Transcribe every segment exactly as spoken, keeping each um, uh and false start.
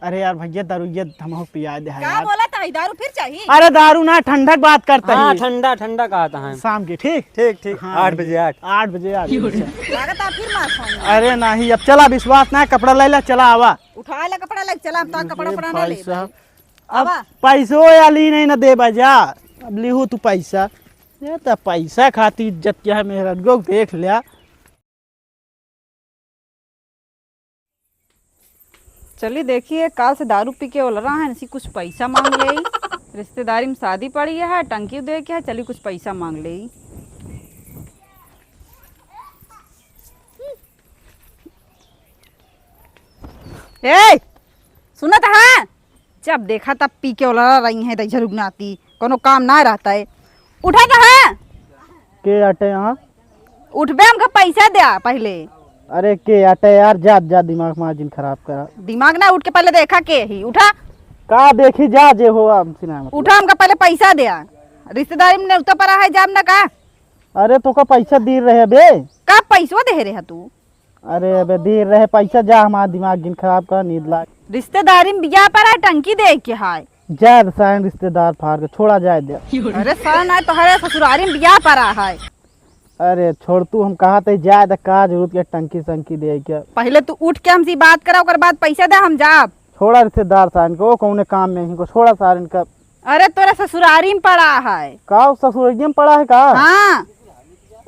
अरे यार भइया, दारू ये हमहू पिया दे है का यार। बोला था, दारू फिर चाहिए? अरे दारू ना, ठंडा के बात करता हाँ, है। ठंडा, ठंडा कहा था। शाम के, ठीक? ठीक, ठीक। हाँ, आठ बजे, आठ। आठ बजे आ जाइए। लागत है फिर मार खाऊंगा। अरे नहीं, अब चला, विश्वास ना, कपड़ा ले ला, चला आवा। उठा ले कपड़ा, ले चला, हम तो कपड़ा, अरे कपड़ा ना भाई ले साहब। अब आवा। पैसो या ली नहीं ना दे बजा, अब लिहू तू पैसा। ये तो पैसा खाती इज्जत क्या है, मेहररुआ देख लिया। चली देखिए, काल से दारू पी के ओलरा है, इसी कुछ पैसा मांग ले। रिश्तेदारी में शादी पड़ी है, टंकी दे के है, चली कुछ पैसा मांग ले। ए, सुनत है? जब देखा तब पी के ओलरा रही है, झरुक नाती, कोनो काम ना रहता है। उठा तो है। के आटे यहाँ? उठबे, हमका पैसा द्या पहिले। अरे के आटे यार, जा, जा, दिमाग मा जिन खराब करा। दिमाग ना, उठ के पहिले देखा के ही, उठा। का देखी, जा जे हो, हम सिनेमा। उठा, हमका पहिले पैसा द्या। रिश्तेदारी में नेवता परा है, जाब ना का? अरे तोका पैसा दी रहे बे। का पैसवा दे रहे तू? अरे अबे दी रहे पैसा, जा, हमार दिमाग जिन खराब करा, नींद लाग। रिश्तेदारी में बियाह परा है, टंकी दे के है। जा रसायन रिश्तेदार फार के, छोड़ा जाए दे। अरे साला ना, तोहरे ससुरारी में बियाह परा है। अरे छोड़ तू, हम कहा थे जाए द, का जरूरत के टंकी संकी दे के। पहिले तू उठ के हमसे बात करा, ओकर बाद पैसा दे, हम जाब। छोड़ा रिश्तेदार सारन को, कौने काम में इनको, छोड़ा सारन का। अरे तोरे ससुरारी में पड़ा है। का ससुरारी में पड़ा है का? हाँ।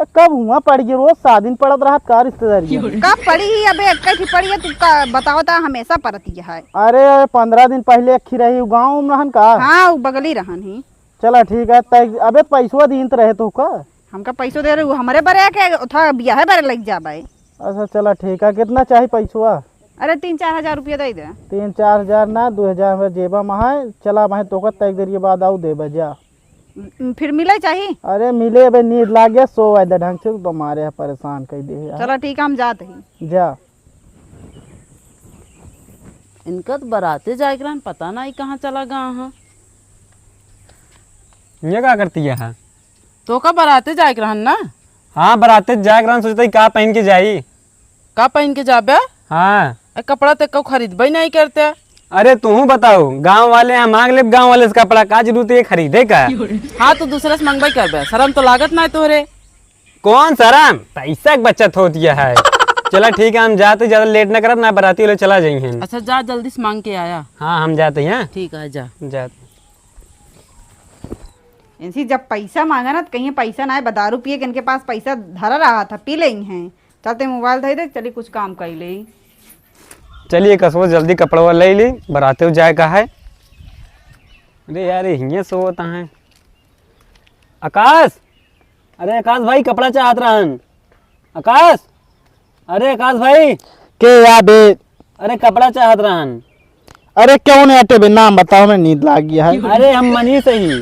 ए, कब हुआ पड़ी है? रोज शादी में पड़त रहत का रिश्तेदारी में? कब पड़ी ही? अबे एक ही पड़ी है, तू का बताओ ता, हमेशा पड़ती है। अरे पन्द्रह दिन पहिले एक ही रही, उ गाँव में रहन का? हाँ, उ बगली रहन ही। चला ठीक है, तै अबे पैसवा दीन त रहे तो का? हमका पैसो दे रहे, उ हमरे बरे के उठा बियाहे बरे लग जाबे। अच्छा चला ठीक है, कितना चाही पैसवा? अरे तीन चार हजार रुपया दे दे। तीन चार हजार ना, दो हजार हमरा जेबा में है। चला भाई, तोका तैक देर के बाद आऊ देबे जा। उम, फिर मिले चाही? अरे मिले, अबे नींद लाग गया, सो आए दे ढंग से, तू तो मारे है परेशान कर दे यार। चला ठीक है, हम जात ही। जा। इनका तो बराते जाए के रहन, पता नहीं कहाँ चला गया है। ये का करती है? तोका बराते जाए के रहन ना? हाँ, बराते जाए के रहन, सोचते ही का पहन के जाई। का पहन के जाबे? हाँ। ए, कपड़ा ते कऊ खरीदबे नहीं करते। अरे तू बताओ, गाँव वाले यहाँ मांग ले, गाँव वाले से कपड़ा का जरूरत है खरीदे का? हाँ, तू दूसरे से मंगबे करबे, शर्म तो लागत ना है तोहरे। कौन शर्म, पैसा की बचत होती है। चला ठीक है, हम जाते, ज्यादा लेट ना करब ना, बराती वाले चला जाई हैं। अच्छा जा, जल्दी से मांग के आया। हाँ, हम जाते हैं। ठीक है, जा। जाते। इनसे जब पैसा मांगा ना, तो कहीं पैसा ना है, दारू पिए के इनके पास पैसा धरा रहा था, पी लेंगे हैं। चलते मोबाइल धर दे, चली कुछ काम कर ले। चलिए कसो, जल्दी कपड़वा ले ली, बराते जाए का है। अरे यार, ये हियाँ सोवत है। आकाश, अरे आकाश भाई, कपड़ा चाहत रहन। आकाश, अरे आकाश भाई। के या बे? अरे कपड़ा चाहत रहन। अरे क्यों नहीं हटे बे, नाम बताओ, मैं नींद लाग गया है। अरे हम मनीष ही।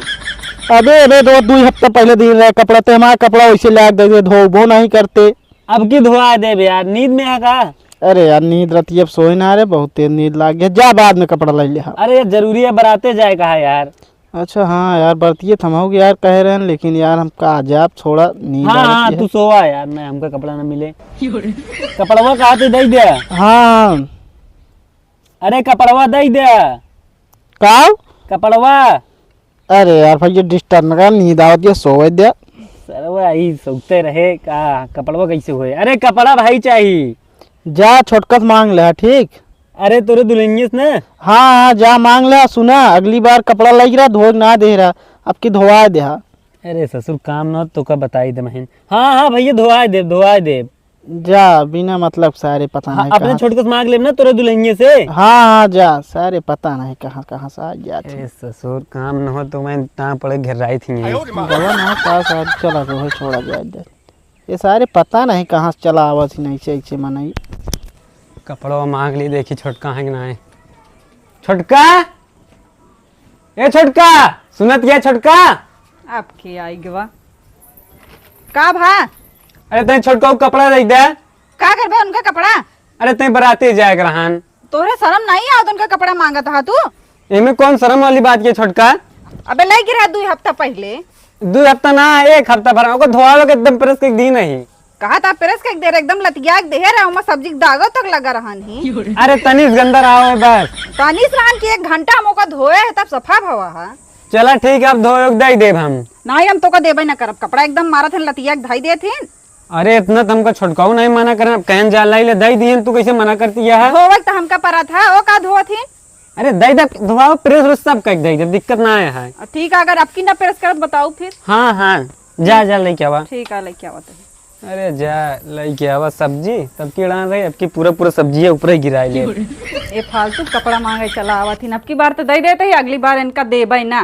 अबे अबे, दो दो हफ्ता पहले दिन रहे कपड़ा, ते हमारा कपड़ा वैसे लाग दे, धोबो नहीं करते। अब की धोआ देबे यार, नींद में है का? अरे यार नींद रहती, अब सोए ना रे, बहुत तेज नींद लाग गया। जा बाद में कपड़ा ले ले। अरे यार जरूरी है, बराते जाए का है यार। अच्छा हाँ यार, बरतिये थमाओगे यार, कह रहे हैं, लेकिन यार हम का जाब, छोड़ा नींद हाँ, आ हाँ, रही है। तू सोवा यार, मैं हमका कपड़ा ना मिले। कपड़वा कहा तू दे दे। हाँ। अरे कपड़वा दे दे। का? कपड़वा। अरे यार भैया डिस्टर्ब न कर, नींद आवत है, सोवे दे। सरवा यही सोते रहे का, कपड़वा कैसे होए? अरे कपड़ा भाई चाहिए। जा छोटका से मांग ले, ठीक। अरे तोरे दुल्हनिया से ना। हाँ, हाँ, जा मांग ले। सुना, अगली बार कपड़ा लग रहा, धोए ना दे रहा, अब की धोवाए दे हा। अरे ससुर, काम ना तो का बताई दे महीन। हाँ, हाँ भैया, धोवाए दे, धोवाए दे। जा, बिना मतलब सारे पता हाँ, नहीं अपने कहाँ छोटका से मांग लेब ना तोरे दुल्हनिया से। हाँ, हाँ, जा, सारे पता नहीं कहाँ, कहाँ से आ गया था। ए ससुर, काम न हो तो मैं टांग पड़े घेर रही थी यहीं। गवा ना का साहब, चला जो है, छोड़ा जाए दे। ये सारे पता नहीं कहाँ से चला आवा थी, नहीं से ऐसे मनई। कपड़वा मांग ली, देखी छोटका है कि ना है। छोटका, ए छोटका, सुनत क्या छोटका? आपके आई गवा। का भा? अरे तैं छोटका को कपड़ा दे दे। का करबे उनका कपड़ा? अरे तैं बराते जाए के रहन। तोहरे शर्म नहीं आवत उनका कपड़ा मांगत हा तू? एमे कौन शर्म वाली बात ये छोटका? अबे लई गिरा दुई हफ्ता पहले। दुई हफ्ता ना, एक हफ्ता भर ओको धोआवे के एकदम प्रेस के दिन ही। कहा था प्रेस के एक देर एकदम लतिया के देहे रहे, ओमा सब्जी के दागो तक लगा रहन ही। अरे तनीस गंदर आवे बस। तनीस रहन की एक घंटा हम ओका धोए है तब सफा भवा है। चला ठीक है, अब धोए के दई देब हम। नहीं, हम तोका देबे ना करब, कपड़ा एकदम मारत हन, लतिया के धई देत हन। अरे इतना तो हमका छोटकाऊ नहीं मना करन, अब कहन जा लाई ले दई दिहन, तू कैसे मना करती है? धोवे के तो हमका परा था, ओ का धोवत हन? अरे दई दे, धोआओ, प्रेस व्रेस सब कर दई दे, दिक्कत ना आए है। ठीक है, अगर अब की ना प्रेस करत बताओ फिर। हाँ हाँ, जा जा लेके आवा। ठीक है, लेके आवा तो। अरे जा लइके आवा सब्जी, तब की अड़ान रही, अब की पूरा पूरा सब्जी है ऊपर ही गिराए ले। ए फालतू कपड़ा मांगे चला आवत ही, अब की बार तो दे देते ही, अगली बार इनका देबे ना।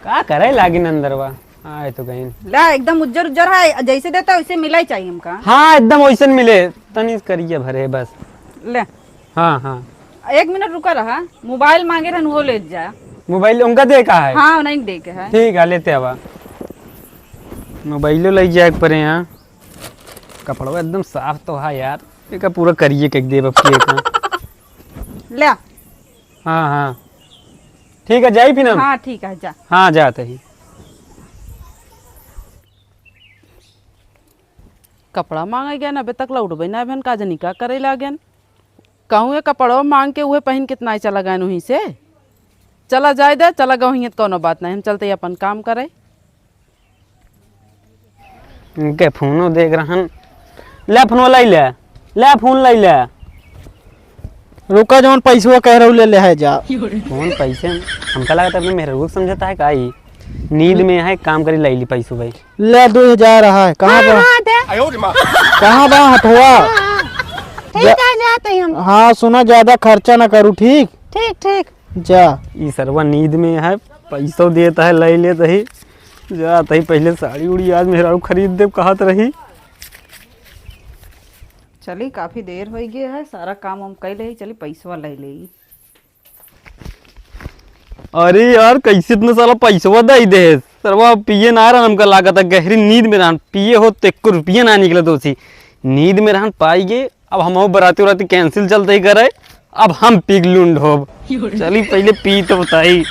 का करे लागिन अंदरवा? आए तो कहीं। ला एकदम उज्जर उज्जर है, जैसे देता वैसे मिला ही चाहिए हमका। हाँ एकदम वैसन मिले, तनी करिए भरे बस। ले। हाँ हाँ। एक मिनट रुका रहा, मोबाइल मांगे रहन, वो ले जा। मोबाइल उनका दे का है? हाँ, नहीं दे के है। ठीक है, लेते आवा। मोबाइलो ले जाए के पड़े यहाँ। कपड़वा एकदम साफ तो है यार, एका पूरा करिए के देब अब की एका। ले। हाँ हाँ, ठीक है, जाई फिर हम। हाँ ठीक है, जा। हाँ जाते ही। कपड़ा मांगे गए ना, अबे तक लौटबे ना, अबे का जनी का करे लागेन। कहूँ ये कपड़वा मांग के उहे पहिन के त नाई चला गएन उहीं से। चला जाए दे, चला गए उहीं त कौनो बात नहीं, हम चलते ही अपन काम करे। इनके फोनो देख रहन। ले फोनो ले ले, ले फोन ले ले। रुका जौन पैसवा कह रहू ले ले है जा। कौन पैसे? हमका लगता अपने मेहररू को समझता है का ई? नींद में है, काम करी ले ली पैसो भाई। ले दो हजार है, कहाँ बा? हाँ, दे। कहाँ बा हथवा? ठीक जा-, है, जाते ही हम। हाँ, सुना, ज्यादा खर्चा ना करू, ठीक? ठीक, ठीक। जा। ई सरवा नींद में है, पैसो देता है, ले लेता ही। जाता ही पहले साड़ी उड़ी आज मेहरारू खरीद देब कहत रही। चली, काफी देर होइ गए है, सारा काम हम कई ले, चली पैसवा ले ले। अरे यार, कैसे इतना साला पैसवा दे दे? सरवा पिए ना रहन, हमका लागत है गहरी नींद में रहन, पिए हो तो एक रुपये ना निकले दोसी। नींद में रहन पाई गे, अब हम बराती उराती cancel चलते ही करे, अब हम पी के लुंड होब। चली पहले पी तो बताई।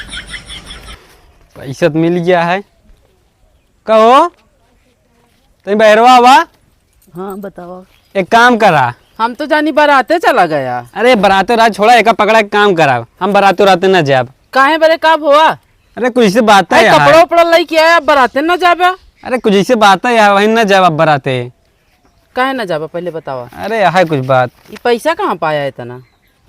पैसा तो मिल गया है। कहो, तई बहरवा आवा। हाँ, बताओ। एक काम करा। हम तो जानी बराते चला गया। अरे, बराते रात छोड़ा, एका पकड़ा, एक काम करा, हम बराते राते ना जाब। काहे बरे, का हुआ? अरे, कुछ से बात है अरे, यार। कपड़ा उपड़ा लई के आया, बराते ना जाबे। अरे, कुछ ऐसे बात है यार, वहीं ना जाब अब बराते। काहे ना जाबे, पहले बतावा। अरे, है कुछ बात। ये पैसा कहाँ पाया इतना?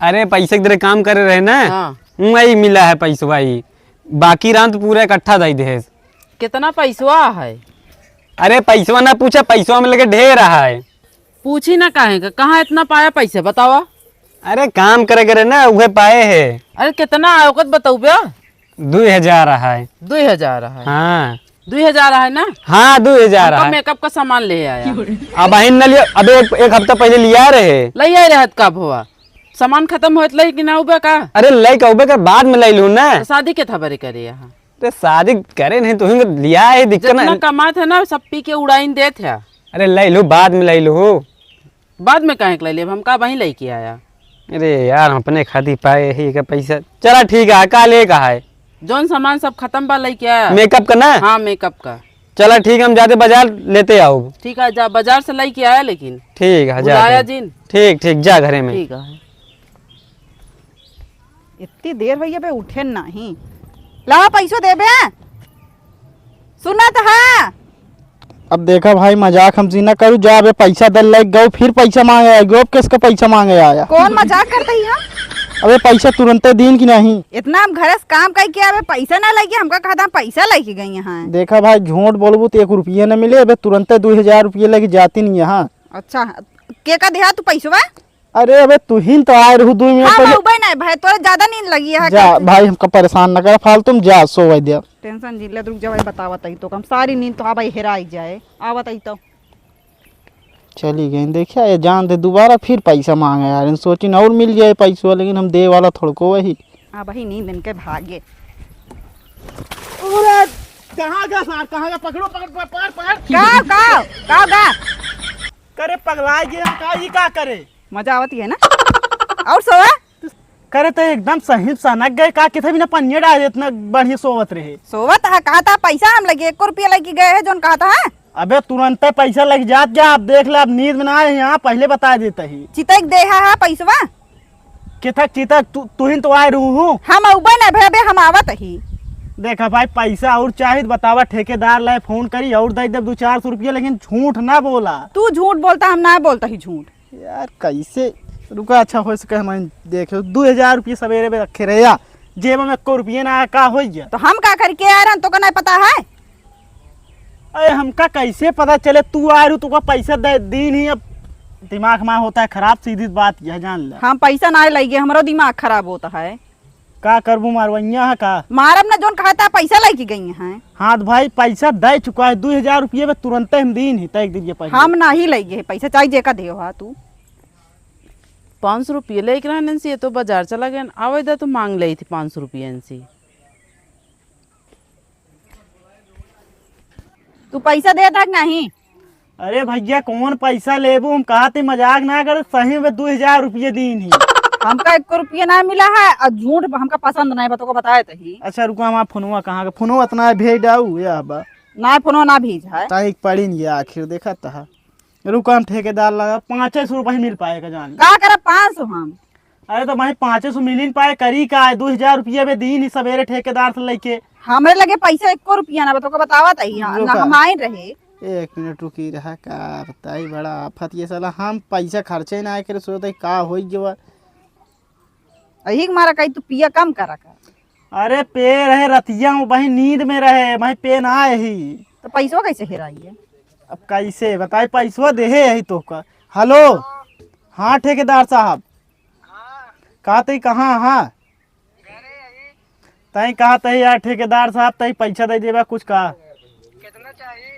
अरे, पैसे के दरे काम करे रहे ना, हाँ। वही मिला है पैसवा ही। बाकी रात पूरा इकट्ठा दई देहे। कितना पैसवा है? अरे, पैसवा ना पूछा, पैसवा में लगे ढेर है। पूछी ना काहे का, कहाँ इतना पाया पैसे, बतावा। अरे, काम करे करे ना, उहे पाए है। अरे, कितना आया, ओकत बताऊ बे। दुई हजार है। दुई हजार है? हाँ। दुई हजार है ना? हाँ, दुई हजार हमका है। Makeup का सामान ले आया। अब अहिन न लिया, अबे एक, एक हफ्ता पहले लिया रहे। ले आए रहत का भवा? सामान खत्म होत लई कि ना उबे का? अरे, लई का उबे का बाद में लई लूँ ना। तो शादी के था बरे करे यहाँ? तो शादी करे नहीं, तुही लिया है, दिक्कत ना। जितना कमात है ना, सब पी के उड़ाइन देत है। अरे, लई लूँ, बाद में लई लूँ। बाद में काहे के लई लेब? हम का वहीं लई के आया। अरे यार, हम अपने खातिर पाए ही का पैसा। चला ठीक है, का ले का है? जौन सामान सब खत्म बा, लई के आया। Makeup का ना? हाँ, makeup का। चला ठीक, हम जाते बाजार लेते आओ। ठीक है, जा बाजार से लई के आया, लेकिन ठीक है, भुलाया जाते। जिन। ठीक, ठीक, जा घरे में। ठीक है। इतनी देर भैया बे उठे नहीं। ला पैसो देबे। सुनत हा? अब देखा भाई, मजाक हमसे ना करू, जा अबे पैसा दल लग गऊ, फिर पैसा मांगे आए गो, अब किसका पैसा मांगे आया? कौन मजाक करता ही हम? अबे पैसा तुरंते दीन कि नहीं? इतना हम घर से काम करके अबे पैसा ना लगे, हमका कहता हम पैसा लेके गई यहाँ। देखा भाई, झूठ बोलबू तो एक रुपया ना मिले, अबे तुरंते दो हजार रुपये लेके जाती नहीं यहाँ। अच्छा, के का देहा तू पैसवा? अरे अबे तुहिन तो आए रहू दो मिनट हाँ, पहले। उबे नहीं भाई, तोरा ज्यादा नींद लगी है जा क्या? भाई, हमका परेशान ना कर फालतू, तुम जा सोवे दे। Tension जिन ले, रुक जा भाई, बतावत ही तो हम सारी नींद तो हाँ भाई हेराई जाए, आवत ही तो। चली गई, देखिया ये जान दे, दोबारा फिर पैसा मांगे यार, इन सोचिन और मिल जाए पैसवा, लेकिन हम दे वाला थोड़को वही। हाँ भाई, नींद इनके भागे। अरे, कहाँ गया सार, कहाँ गया? पकड़ो, पकड़, पकड़, पकड़, पकड़। का, का, का, का? करे पगला गया का, ये का करे? मजा आवत ही है ना? और सोवा? करे तो एकदम सही सनक गए का, किथे भी ना पनिया डाल दे, इतना बढ़िया सोवत रहे। सोवत हा, कहा था पैसा हम लगे, एक रुपया लेके गए है, जोन कहा था, हाँ? अबे तुरंते पैसा लग जात क्या? अब देख ले, अब नींद में ना आए यहाँ, पहले बता देता ही। चितक देहा है पैसवा। चितक, चितक, तू, तू ही तो आए रहू हूँ। हम अउबे ना भे, अबे हम आवत ही। देखा भाई, पैसा और चाही तो बतावा, ठेकेदार लाए फोन करी और दे दे दो चार सौ रुपया, लेकिन झूठ ना बोला। तू झूठ बोलता, हम ना बोलता ही झूठ। यार कैसे, रुका, अच्छा हो सके हम देखे, दो हजार रुपया सवेरे में रखे रहे या जेब में एको रुपया ना आया, का हो गया? तो हम का करके आ रहे हैं, तो का नहीं पता है? अरे हमका कैसे पता चले तू आ रू, तुका पैसा दे दीन ही। अब दिमाग में होता है खराब, सीधी बात यह जान ले। हम पैसा ना लइगे, हमरो दिमाग खराब होता है। का करबू, मारवैया है का? मारब ना, जोन कहा था पैसा लइके गई हैं। हाँ तो भाई पैसा दे चुका है, दो हजार रुपये में तुरंते हम दीन ही, तय एक दिन के पहले। हम नहीं लइगे पैसा, चाहे जेका देव हा तू। पाँच सौ रुपये लेके रहने से ये तो बाजार चला गया, आवे दा तो मांग ले थी पाँच सौ रुपये इनसे। तू पैसा देता कि नहीं? अरे भैया, कौन पैसा लेबू? हम कहा थे मजाक ना कर, सही में दो हजार रुपये दीन ही। हमका एको रुपया ना मिला है और झूठ हमका पसंद नहीं, बा तोका बताए तो ही। अच्छा रुको, हमारा फोनवा कहाँ का? फोनवा इतना भेज डाऊ या बा। ना, फोनवा ना भेज है। ताई पड़ी नहीं आखिर, देखा था। रुको, हम ठेकेदार लगा, पाँचे सौ रुपये मिल पाएगा जान। का करब पाँच सौ हम? अरे तो भाई, पाँचे सौ मिल ही न पाए, करी का है? दो हजार रुपया में दीन ही सवेरे ठेकेदार से लेके। हमरे लगे पैसा एको रुपया ना बा, तोका बतावा तही, ना रुका। हम आए रहे। एक मिनट रुकी रहा, का बताई, बड़ा आफत ये साला, हम पैसा खर्चे ना करे, सोचते का होई गवा। यही के मारा कही तू पिया कम करा कर। अरे पे रहे रतिया में, वही नींद में रहे, वही पे ना आए ही। तो पैसवा कैसे हेराई है? अब कैसे बताई, पैसवा देहे यही तोका। हेलो, हाँ ठेकेदार साहब, का तई कहाँ? हाँ, तई कहा तई यार ठेकेदार साहब, तई पैसा दे देबा कुछ का? कितना चाहिए?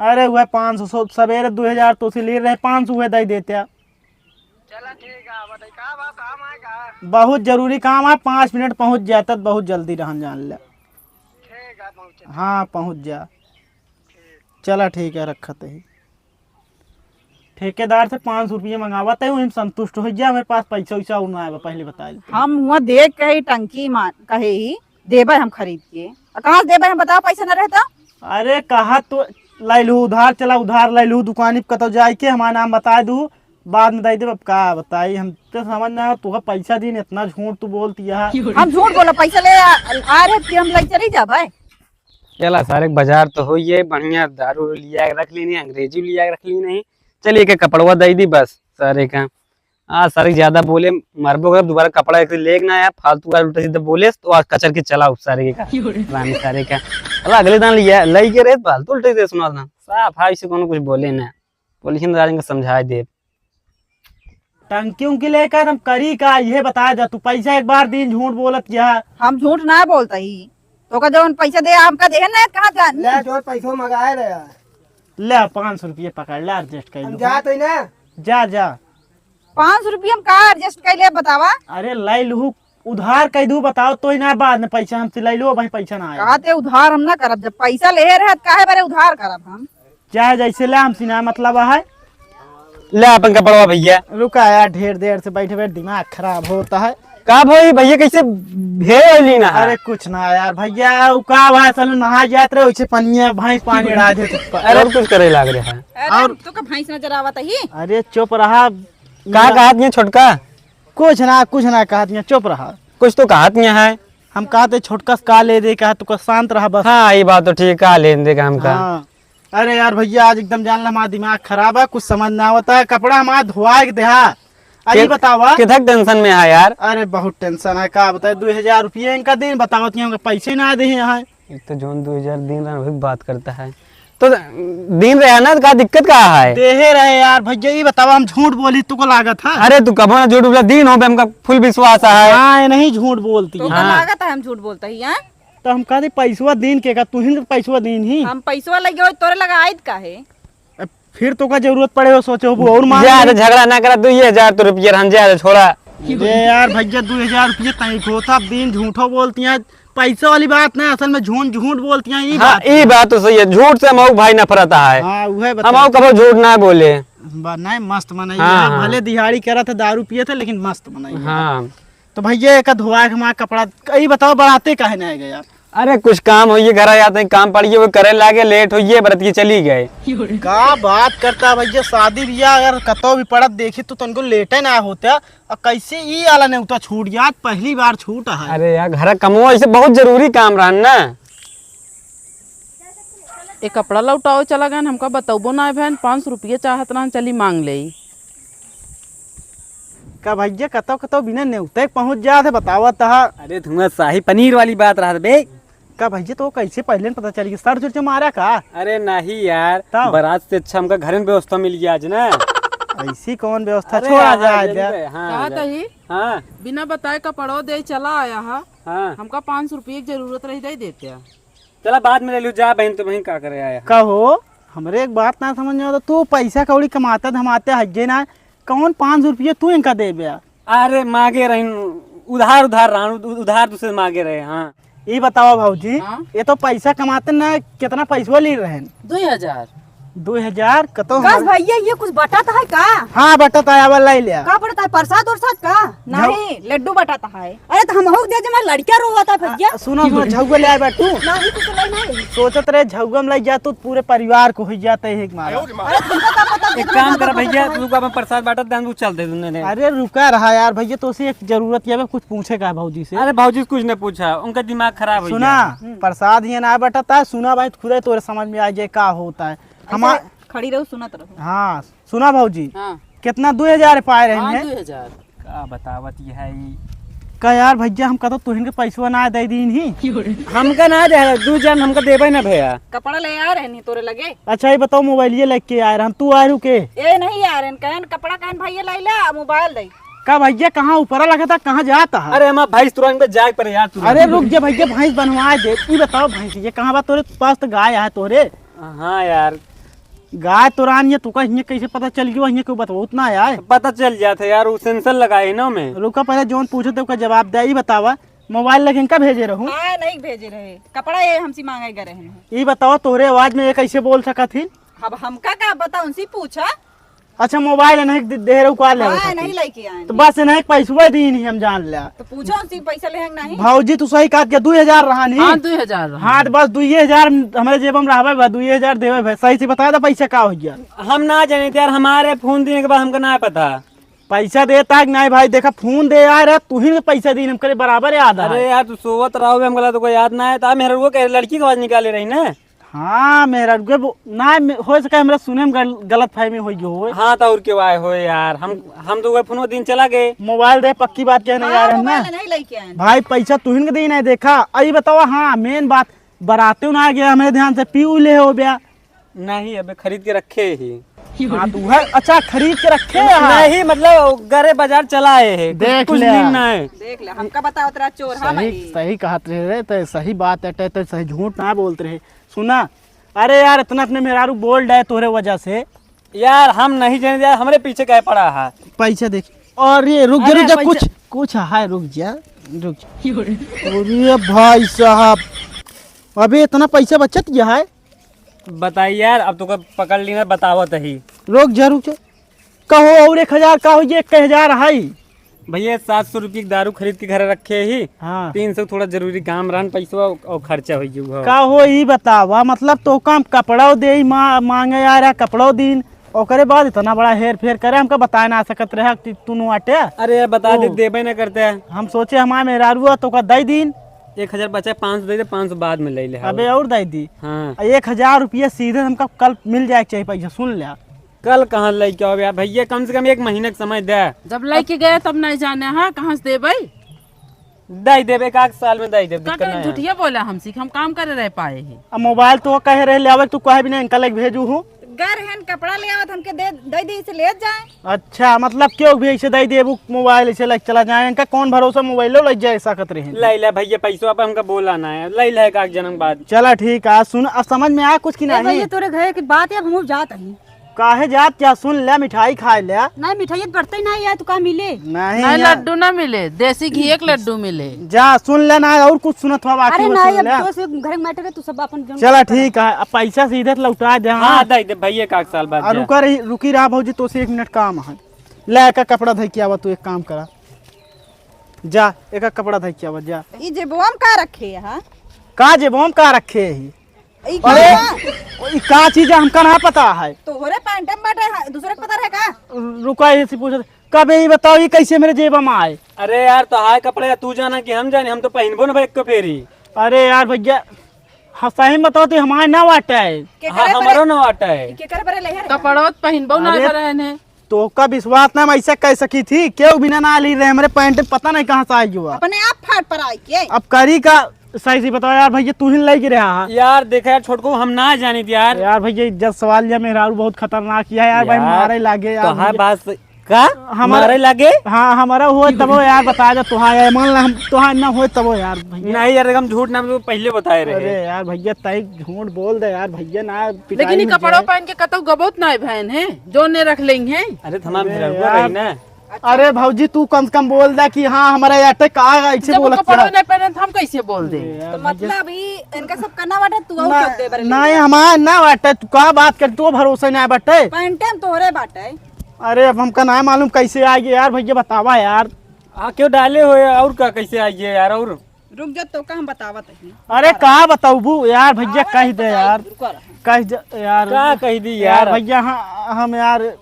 अरे वह पाँच सौ, सवेरे दो हजार तो से ले रहे, पाँच सौ वह दे देते। चला ठीक है, बताई का बा, काम है का? बहुत जरूरी काम है, पाँच मिनट पहुँच जाता तो बहुत जल्दी रहन जान ले। ठीक है, पहुँचे। हाँ पहुँच जा। चला ठीक है, रखत ही। ठेकेदार से पाँच सौ रुपये मंगावत है, वही में संतुष्ट हो जा, मेरे पास पैसा वैसा और ना आएगा, पहले बता देते। हम हुआ देख के ही टंकी मान कहे ही देबे हम खरीद के। आ कहाँ से देबे हम, बताओ, पैसा ना रहता? अरे कहा तो लै लू उधार, चला उधार लै लू दुकानी पे कतौ जाए के, हमारा नाम बता दू, बाद में दे देब। अब का बताई, हम तो समझ ना, तुका पैसा दीन, इतना झूठ तू बोलती है। हम झूठ बोला, पैसा ले आ, आ रहे कि हम ले चली जाबे। चला सारे, बाजार तो होइए, बढ़िया दारू लिया के रख ली नहीं, अंग्रेजी लिया के रख ली नहीं। चलिए के कपड़वा दे दी बस सारे का। आज सारे ज्यादा बोले, मरबो करब, दोबारा कपड़ा एक लेके ना आया, फालतू का उल्टा सीधा बोले तो आज कचर के चला उस सारे के का। रानी सारे का। अला अगले दिन लिया, लई के रहे फालतू उल्टा सीधा सुना था। साफ है, इसे कोनो कुछ बोले ना। बोली हम राजन को समझाए दे। टंकी उंकी लेकर हम करी का, ये बता जा, तू पैसा एक बार दिन झूठ बोलत किया। हम झूठ ना बोलता ही, तो का जौन पैसा दे हमका देहे ना, कहाँ जान? ले, जोर पैसो मंगाए ले यार। ले, पाँच सौ रुपये पकड़ ले, एडजस्ट कर हम लो। जा तो ही ना। जा, जा। पाँच सौ रुपये हम का एडजस्ट कर ले, बतावा? अरे, ले लू, उधार कह दू, बताओ तो ही ना, बाद में पैसा हमसे ले लो, भाई पैसा ना आया। कहा ते उधार हम ना करब, जब पैसा ले रहे त काहे बारे उधार करब हम? चाहे जैसे ले, हमसे ना मतलब है। ले अपन कपड़वा भैया। रुका यार, ढेर देर से बैठे बैठे दिमाग खराब होता है। का भाई, भैया कैसे भेज लेना है? अरे कुछ ना यार भैया, उ का भाई, चलो नहा जात रहे, उसे पनिया भाई पानी अड़ा दे। अरे और कुछ करे लाग रहे हैं। अरे और तो का भैंस नजर आवत ही? अरे चुप रहा। का कहत नहीं छोटका? कुछ ना, कुछ ना कहत नहीं, चुप रहा। कुछ तो कहत नहीं है। हम कहते छोटका से का ले दे, कहा तू का शांत रहा बस। हाँ, ये बात तो ठीक, का लेन दे का हमका। हाँ। अरे यार भैया, आज एकदम जान ला हमारा दिमाग खराब है, कुछ समझ ना आवता है। कपड़ा हमारा धोआ के देहा। अरे के-, बतावा। किधर टेंशन में है यार? अरे बहुत टेंशन है, का बताए, दो हजार रुपये इनका दिन बतावत नहीं, हमका पैसे ना दे यहाँ। एक तो जौन दो हजार दिन रहा, वही बात करता है। तो दिन रहे ना, तो का दिक्कत का है? देहे रहे यार भैया, ये बतावा, हम झूठ बोली तुको लागत है? अरे तू कबो ना झूठ बोला, दिन हो पे हमका फुल विश्वास है। हाँ, ये नहीं झूठ बोलती तो है। का हाँ। लागत है हम झूठ बोलता ही, हैं? तो हम कहते पैसवा दीन के का, तू ही तो पैसवा दीन ही। हम पैसवा लगे हो तोरे लगा आइत का है? अब फिर तो का जरूरत पड़े हो, सोचे हो वो और मांग ज्यादा ले। झगड़ा ना करा, दो हजार तो रुपये हम ज्यादा छोड़ा। अरे यार भैया, दो हजार रुपये तय को था, अब दीन झूठो बोलती हैं, पैसा वाली बात ना, असल में झूठ, झूठ बोलती हैं, ये हाँ, बात ये है। बात तो सही है, झूठ से हम भाई नफरत है। हाँ, वह हम बता। कबो झूठ ना बोले। बा-, नहीं, मस्त मनई हाँ, है, हाँ। भले दिहाड़ी करत है, दारू पिए थे, लेकिन मस्त मनई है। हाँ। तो भैया, एक धोआ के हमारा कपड़ा, ई बताओ, बराते काहे ना आए गए यार? अरे कुछ काम होइए, घर आ जाते हैं, काम पड़िए, वो करे लागे, लेट होइए, बरत के चली गए। का बात करता है भैया, शादी बियाह अगर कतौ भी पड़त देखी तो तुमको लेटे ना होता। और कैसे ई आला नेवता छूट गया, आज पहली बार छूटा है। अरे यार, घर कमवा ऐसे बहुत जरूरी काम रहन ना। ए कपड़ा लौटाओ चला गए, हमका बतौबो ना भैन, पाँच सौ रुपये चाहत रहन, चली मांग ले। का भैया, कतौ कतौ बिना नेवते पहुँच जात है, बतावत ह। अरे धुआं शाही पनीर वाली बात रहत बे। का भैया, तो कैसे पहले न पता चल गया? सर जुर मारा का? अरे नहीं यार, तब? बारात से अच्छा हमका घर में व्यवस्था मिल गया आज ना। ऐसी कौन व्यवस्था? अरे छोड़ा यार, जाए जल्दी दे। से, हाँ, कहा जा। तही? हाँ। बिना बताए कपड़ो दे चला आया हा। हाँ। हमका पाँच सौ रुपये की जरूरत रही, दे देते हैं। चला बाद में ले लू, जा बहन, तो बहन का करे आया है? कहो, हमरे एक बात ना समझ में आवत, तू पैसा कौड़ी कमाता धमाते हइये ना, कौन पाँच सौ रुपये तू इनका देबे? अरे मांगे रहिन, उधार, उधार रहन, उध-, उधार तुझसे मांगे रहे, हाँ। ई बतावा भौजी, हाँ? ये तो पैसा कमाते ना, कितना पैसवा ली रहन? दुई हजार। दुई हजार कतो बस हमारे भैया, ये कुछ बटत है का? हाँ, बटत है, आवा लाई ले। का बटत है, प्रसाद उरसाद का? नहीं, लड्डू बटत है। अरे तो हमहू दे दे, हमार लड़किया रोवत है भैया। आ, सुनो, सुनो, झउआ ले आए बा तू। नहीं, कुछ लाई नहीं। सोचत रहे झउआ में लाई जा तू, पूरे परिवार को हो जाते हैं एक मारा। अरे तुमको का पता एक कितना काम कर बटत भैया, है? तू अपन प्रसाद बांटत दे, हम चल दे दुन्ने ने। अरे रुका रहा यार भैया, तो से एक जरूरत है, कुछ पूछे का है भौजी से? अरे भौजी से कुछ नहीं पूछा, उनका दिमाग खराब हो सुना, गया। हम्म। प्रसाद ये ना बटता है, सुना भाई, खुदे तोरे समझ में आ जाए का होता है। हमा- ऐसे खड़ी रहो, सुनत रहो। हाँ, सुना भौजी, हाँ। कितना दुई हजार पाए रहे हाँ, हैं? दुई हजार। का बतावत ये है ई? का यार भैया, हम कहतो तुहिन के पैसवा ना दे दीन ही। हमका ना दे, दू जन हमका देबे ना भैया। कपड़ा ले आ रहे नहीं तोरे लगे। अच्छा, ये बताओ, मोबाइल ये लेके आए रहन, तू आए रहू के? ए नहीं आ रहे, कहन कपड़ा कहन भैया लाई ला, मोबाइल दे। का भैया, कहाँ ऊपरा लगा था, कहाँ जाता है? अरे हमार भैंस तुरंत पे जाए पर यार, तुरंत। अरे रुक जा भैया, भैंस बनवा दे। ई बताओ भैंस, ये कहाँ बा तोरे पास? तो गाय है तोरे। हाँ यार। गाय तोरान ये तुका हियाँ कैसे पता चल गयो? हियाँ क्यों बतबो उतना यार? पता चल जात है यार, वो सेंसर लगाए है ना में। रुका पहले जौन पूछे तो का जवाब दे। ई बतावा, मोबाइल लेके इनका भेजे रहू? हाँ, नहीं भेजे रहे, कपड़ा ये हमसे मांगे गए रहे हैं। ई बतावा, तोहरे आवाज में ये कैसे बोल सकत ही? अब हमका का पता, उनसे पूछा। अच्छा, मोबाइल नहीं दे, दे रहू का ले हाँ, आवत नहीं हती? लेके आए तो हैं। बस नहीं, पैसवा दी नहीं, हम जान लिया। तो पूछो उनसे पैसा ले हैं कि नहीं? भौजी, तू सही कहत के, दुई हजार रहा नहीं? हाँ, दुई हजार रहा। हाँ, तो बस दुई हजार हमारे जेब में रहबे बा, दुई हजार देवे भाई। सही से बता दे, पैसा का हो गया? हम ना जाने थे यार, हमारे फोन देने के बाद हमका ना पता। पैसा देता है कि नहीं भाई? देखा, फोन दे यार, तू ही पैसा दी, हम करे बराबर याद है। अरे यार, तू सोवत रहो, हमका तो कोई याद ना है। तो मेहररुआ के लड़की के आवाज निकाले रही ना। हाँ, मेहररुआ बो-, ना, मे-, हो सके हमरा सुने में गल-, गलत फहमी हो गयो होए। हाँ, तो और के वाय होए यार, हम, हम तो वह फोनो दिन चला गए। मोबाइल दे, पक्की बात कहने हाँ, यार, हम ना। मोबाइल नहीं लेके आए। भाई, पैसा तुहिन के दे नहीं देखा। आई बतावा, हाँ, मेन बात, बराते ना आ गया, हमारे ध्यान से पी ले हो गया। नहीं, अबे खरीद के रखे ही। हाँ, तू है, अच्छा, खरीद के रखे हैं। नहीं, मतलब, गरे बाजार चला आए हैं, कुछ, देख कुछ ले। दिन ना है। देख ले, हमका बतावत रहा चोर, हाँ सही, भाई। सही कहत रहे रे, ते सही बात है, ते, ते सही झूठ ना बोलत रहे। सुना, अरे यार, इतना अपने मेहरारू बोल डाए तोहरे वजह से। यार, हम नहीं जाने यार, हमरे पीछे काहे पड़ा है? पैसा देख, और ये रुक जा, अरे रुक जा, पैसा कुछ, कुछ है, रुक जा, रुक जा। अरे भाई साहब, अबे इतना पैसा बचत गया है। बताई यार, अब तो पकड़ ली ना, बतावत ही। रुक जा, रुक जा। कहो और एक हजार का हो, ये एक हजार है। भैया, सात सौ रुपये की दारू खरीद के घर रखे ही। हाँ। तीन सौ थोड़ा जरूरी काम रहन, पैसवा और खर्चा हो गया। का हो, ई बतावा, मतलब, तो काम कपड़ा दे ही मा-, मांगे आ रहा, कपड़ा दीन, ओकरे बाद इतना बड़ा हेर फेर करे, हमका बताए ना सकत रहे कि तू नु आटे। अरे, बता दे, ओ। देबे ना करते हैं। हम सोचे हमारे मेहरारू है, तो का दे दीन। एक हजार बचा, पाँच सौ दे दे, पाँच सौ बाद में ले ले, हाँ। अबे, और दे दी। हाँ। एक हजार रुपया सीधे हमका कल मिल जाए के चाहिए पैसा, सुन ले। कल कहाँ लेके आओ यार भैया, कम से कम एक महीने का समय दे। जब लेके गए तब नहीं जाने, हाँ, कहाँ से देबे? दे देबे, एक आध साल में दे देबे, का दिक्कत करे नहीं है। झूठिया बोला हमसे कि हम काम करे रह पाए हैं। अब मोबाइल तो कहे रहे ले आवे, तू कहे भी नहीं, इनका लेके भेजू हूँ। घर हन कपड़ा ले आवत हमके दे, दे दी से ले जाए। अच्छा, मतलब क्यों भी ऐसे दे देबू मोबाइल ऐसे लेके चला जाए, इनका कौन भरोसा मोबाइलो ले जाए सकत रहे। ले ले भैया, पैसवा पे हमका बोला ना है, ले ले एक आध जन्म बाद। चला ठीक है, सुन, अब समझ में आया कुछ कि ए नहीं? भैया, तोरे घर की बात है, अब हम जात हई। काहे जात क्या? सुन ले, मिठाई खाए ले। नहीं, मिठाई तो पड़ते ही नहीं है, तो का मिले? नहीं नहीं, यार। लड्डू ना मिले, देसी घी एक लड्डू मिले। जा, सुन ले ना, और कुछ सुनत हो बाकी अरे में नहीं, सुन अब ले। दोस्त, घर में मैटर है, तू सब अपन जन चला, ठीक है, अब पैसा सीधे तो लौटा दे, हाँ। हाँ, दे दे भैया, एक आध साल बाद और जा। रुका रही, रुकी रहा भौजी, तो से एक मिनट काम है। ले, एक कपड़ा धइ के आवा, तू एक काम करा, जा, एक कपड़ा धइ के आवा, जा। ई जेबवा में का रखे है, हाँ? का जेबो में का रखे ही? ई अरे, का? ई का चीज है, हमका ना पता है। तोहरे पैंट में बाटे है, दूसरे के पता रहे का? रुका, ये से पूछत, कबे ई बताओ, ई कैसे मेरे जेब में आए? अरे यार, तो हाय कपड़े, तू जाना कि हम जाने, हम तो पहिनबो ना भाई एको फेरी। अरे यार भैया, हाँ, सही में बताओ तो हमारे ना वाटा है। के हाँ, करे हमारो परे? ना वाटा है। के करे परे ले रे? कपड़ो तो पहिनबो ना अरे, भरे ने। तोका विश्वास ना, हम ऐसे कह सकी थी, केहू बिना ना ली रहे, हमरे पैंट पता नहीं कहाँ से आई हुआ। अपने आप फाट पर आई के। अब करी का, सही से बताओ यार भैया, तू ही लइके रहा है। यार देखा यार छोटको, हम ना जानी थी यार। यार भैया, इज्जत सवाल या मेहरारू बहुत खतरनाक किया है यार, भाई यार, मारे लागे यार तो हाँ भैया। बात से-, का? हमारा मारे लागे? हाँ, हमारा होए तबो यार बता दे, तुहार है, मान ला हम तुहार ना होए तबो यार भैया। नहीं यार, हम झूठ ना, हम तो पहले बताए रहे। अरे यार भैया, तई झूठ बोल दे यार भैया, ना पिटाई लेकिन ये हो कपड़ो जाए। पहन के कतौ गबोत ना भैन है, जो ने रख लेंगे। अरे थमा अरे मेरा यार। रही ना। अरे भौजी, तू कम से कम बोल दे कि हाँ, हमारा ये अटैक आ, ऐसे जब वो बोलत कपड़ो है। नहीं पहने, तो हम कैसे बोल दे? अरे यार तो भैया। मतलब, ई इनका सब करना बाटे, तू आऊ ना, कर दे बरे ना, ले। ये हमार ना बाटे, तू का बात कर, तू भरोसा ना बाटे। पैंटे में तोहरे बाटे। अरे, अब हमका ना मालूम कैसे आ गया यार, भैया बतावा यार। आ, क्यों डाले हो यार, और का, कैसे आ गया यार, और? रुक जा, तो का हम बतावत हई। अरे, का बताऊबू यार, भैया, आवत कह है दे बताई, यार। रुको रहा। कह दे यार। का कह दी यार? यार, भैया, हाँ, हम यार,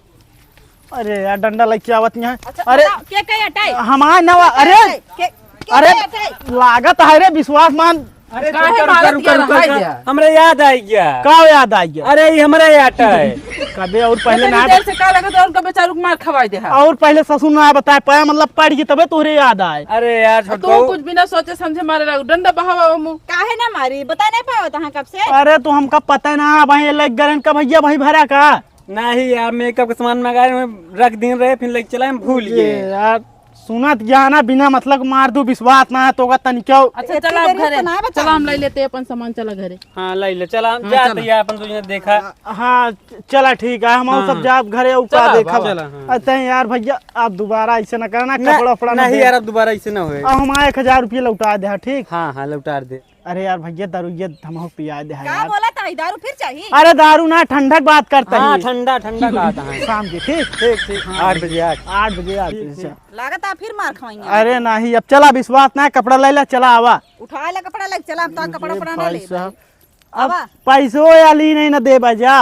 अरे यार, डंडा लेके आवत नहीं है। अच्छा, अरे, बताओ, के कहे हटाई? हमार नवा, के अरे, कहे? के, के अरे, कहे हटाई? लागत है रे, विश्वास मान। अरे, काहे रुका, रुका, मारत रुका, गया रुका, रहा रुका। है? हमरे याद आ गया। का याद आ गया? अरे, ये हमारा ये आटा है। कबे और पहले इतनी ना देर से का लगत है, उनका बेचारू के मार खवाई दे है। और पहले ससुर ना बताए पाया, मतलब पढ़ के तबे तोहरे याद आए। अरे यार, और तू छोटको। कुछ बिना सोचे समझे मारे लागू, डंडा बहावा मुँह। काहे ना मारी, बता नहीं पावत हाँ कब से? अरे, तो हमका पता ना, भाई लग गरन का भैया, भाई भरा का। नहीं यार, मेकअप के सामान मंगाए, रख दिन रहे, फिर लेके चला, हम भूल ये गए। यार, सुनत गया ना, बिना मतलब मार दू, विश्वास ना है तो का तनिको। अच्छा, इतनी चला अब देर घरे। तो ना बता। चला, हम लाई लेते अपन सामान, चला घरे। हाँ, लाई ले, चला, हम हाँ, जाते चला। हैं, अपन तुझे देखा। हाँ, चला, ठीक है, हम हाँ, सब हाँ। जाब घरे, ऊ का चला, देखा बाबा। चला, हाँ। अच्छा यार भैया, आप दोबारा ऐसे ना करना, ना, कपड़ा उपड़ा ना नहीं दे। यार, अब दोबारा ऐसे ना होए। अब हमारा एक हजार रुपये लौटा दे, हाँ, ठीक? हाँ, हाँ, लौटा दे। अरे यार भैया, दारू ये हमहू पिया दे है का यार। बोला ताई, दारू फिर चाहिए? अरे दारू ना, ठंडा के बात करता हाँ, ही। ठंडा, ठंडा का आता है। शाम के, ठीक? ठीक, ठीक, हाँ, आठ बजे, आठ। आठ बजे, आठ बजे, ठीक, अच्छा। ठीक। लागत है फिर मार खाएंगे। अरे नहीं, अब चला, विश्वास ना है, कपड़ा ले ला, चला आवा। उठा ले कपड़ा, ले चला, हम तो कपड़ा, ये कपड़ा ना भाई ले साहब, भाई। अब आवा। पैसो या ली नहीं ना दे बजा,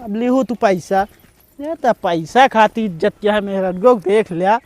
अब लिहू तू पैसा। ये तो पैसा खातिर इज्जत क्या है, मेहरगो देख लिया।